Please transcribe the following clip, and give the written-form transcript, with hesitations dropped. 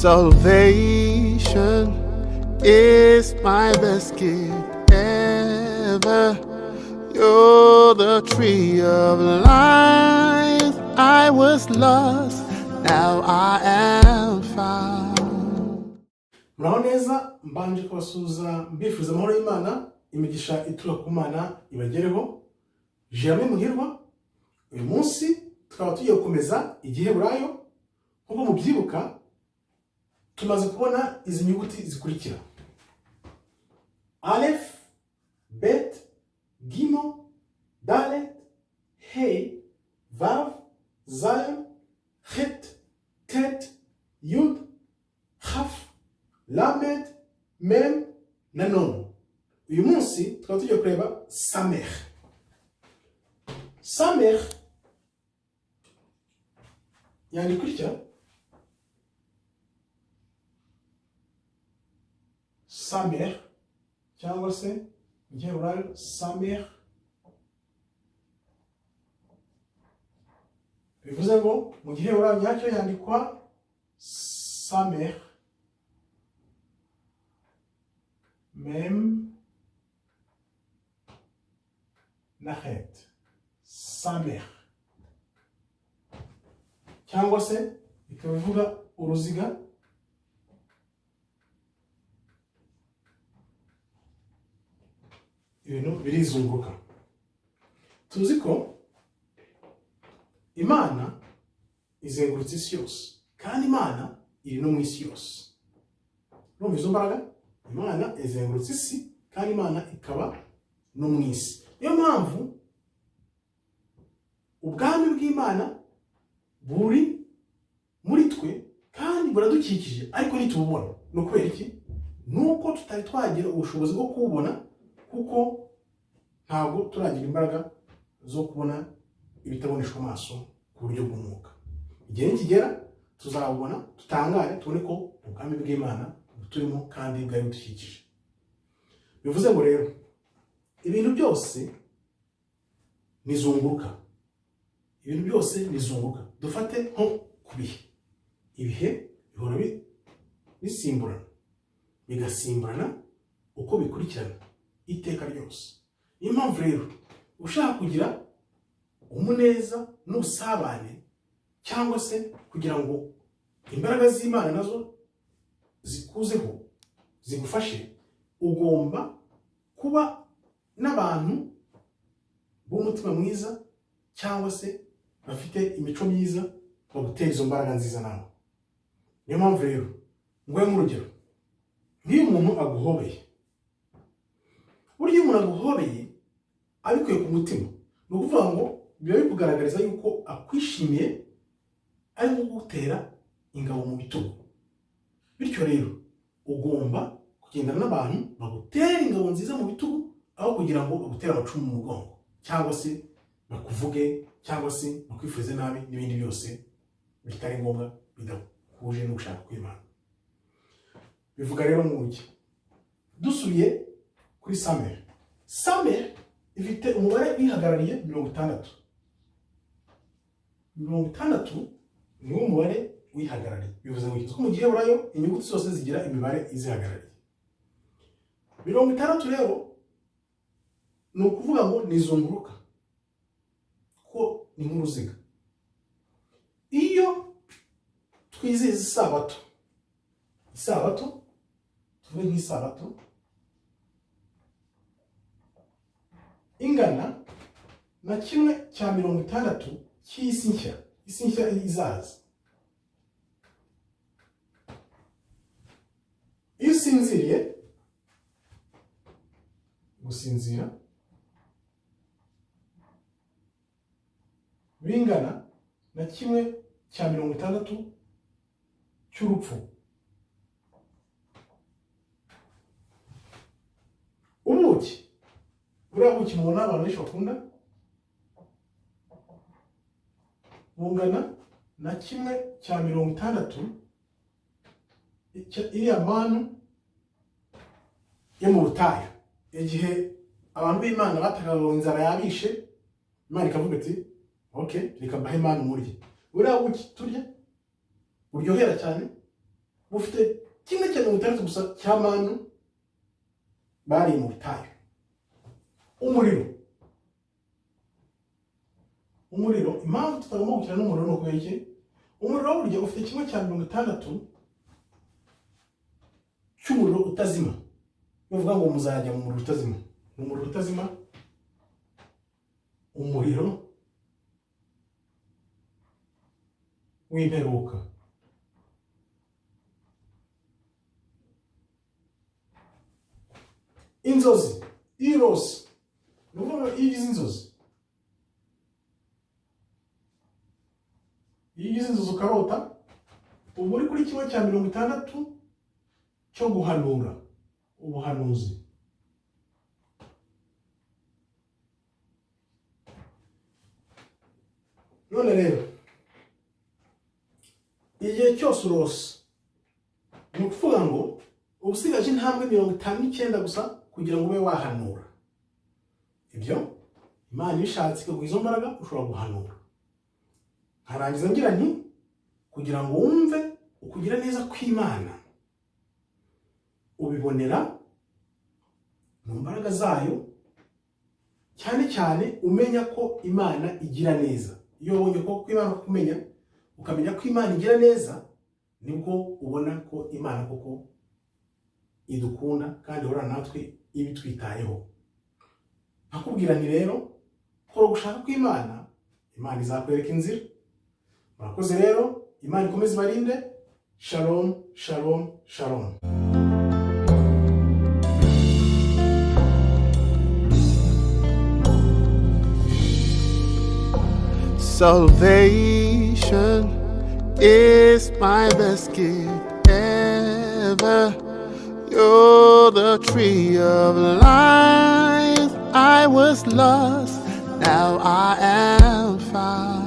Salvation is my best gift ever. You're the tree of life. I was lost, now I am found. Muraho neza. Mbanje kubasuhuza, mbifuza amahoro y'Imana, imigisha ituruka ku Mana ibagereho. Jeremy Muhirwa. Uyu munsi tukaba tugiye gukomeza Igiheburayo. Nk'uko mubyibuka, tumaze kubona izi nyuguti zikurikira: Aleph, Bet, Gimel, Dalet, Hey, Vav, Zayin, Het, Tet, Yud, Chaf, Lamed, Mem na Nun. Uyu munsi tukaba tugiye kureba Samer. Samer yandikwa itya: Samer, cyangwa se mu Giheburayo Samer, bivuze ngo mu Giheburayo nyacyo yandikwa Samer Mem na Het, Samer, cyangwa se ikaba ivuga uruziga. Ibintu birizunguruka. Tuzi ko Imana izengurutse isi yose, kandi Imana iri no mu isi yose. Urumva izo mbaraga? Imana izengurutse isi, kandi Imana ikaba no mu isi. Niyo mpamvu ubwami bw'Imana buri muri twe kandi buradukikije, ariko ntitububona. Ni ukubera iki? Ni uko tutari twagira ubushobozi bwo kuwubona, kuko ntabwo turagira imbaraga zo kubona ibitaboneshwa amaso ku buryo bw'umwuka. Igihe nikigera tuzabubona, tutangare, tubone ko ubwami bw'Imana buturimo kandi bwari budukikije. Bivuze ngo rero ibintu byose nizunguruka, ibintu byose nizunguruka. Dufate nko ku bihe: ibihe bihora bisimburana, bigasimburana uko bikurikirana iteka ryose. Niyo mpamvu rero ushaka kugira umuneza n'ubusabane, cyangwa se kugira ngo imbaraga z'Imana nazo zikuzeho zigufashe, ugomba kuba n'abantu b'umutima mwiza cyangwa se bafite imico myiza, bagutera izo mbaraga nziza nawe. Niyo mpamvu rero nguhe nk'urugero: nk'iyo umuntu aguhobeye, burya iyo umuntu aguhobeye abikuye ku mutima, ni ukuvuga ngo biba bikugaragariza yuko akwishimiye, ari nko kugutera ingabo mu bitugu. Bityo rero ugomba kugendana n'abantu bagutera ingabo nziza mu bitugu, aho kugira ngo bagutere amacumu mu mugongo, cyangwa se bakuvuge, cyangwa se bakwifurize nabi n'ibindi byose bitari ngombwa, bidahuje no gushaka kw'Imana. Bivuga rero mu buryo dusubiye kuri Samer, Samer ifite umubare wihagarariye 60. 60 niwo mubare wihagarariye. Bivuze ngo iki? Ko mu Giheburayo inyuguti zose zigira imibare izihagarariye. 60 rero ni ukuvuga ngo nizunguruka, ko ni nk'uruziga. Iyo twizihiza isabato, isabato tuvuge nk'isabato ingana na 1/60 cy'isi nshya, isi nshya izaza. Iyo usinziriye, gusinzira bingana na 1/60 cy'urupfu. Ubuki, buriya buki mubona abantu benshi bakunda, bungana na 1/60 iriya manu yo mu butayu, igihe abantu b'Imana batakaga ngo inzara yabishe, Imana ikavuga iti: "Ok, reka mbahe manu murye." Buriya buki turya buryohera cyane. Bufite 1/60 gusa cya manu bari mu butayu. Umuriro, impamvu tutagomba gukina n'umuriro ni ukubera iki? Umuriro burya ufite 1/60 cy'umuriro utazima. Bivuga ngo muzajya mu muriro utazima, ni umuriro utazima, umuriro w'imperuka. Inzozi, irose, ni ukuvuga iyo ugize inzozi, iyo ugize inzozi ukarota, uba uri kuri 1/60 cyo guhanura, ubuhanuzi. None rero igihe cyose urose, ni ukuvuga ngo uba usigaje intambwe 59 gusa kugira ngo ube wahanura. Ibyo Imana ibishatse ikaguha izo mbaraga, ushobora guhanura. Nkarangiza ngira nti kugira ngo wumve ukugira neza kw'Imana, ubibonera mu mbaraga zayo, cyane cyane umenya ko Imana igira neza. Iyo ubonye ko Imana kumenya, ukamenya ko Imana igira neza, nibwo ubona ko Imana koko idukunda kandi ihorana natwe ibitwitayeho. Nkakubwira nti rero kora gushaka kw'Imana, Imana izakwereka inzira. Murakoze rero, Imana ikomeze ibarinde. Shalom, shalom, shalom. Salvation is my best gift ever. You're the tree of life. I was lost, now I am found.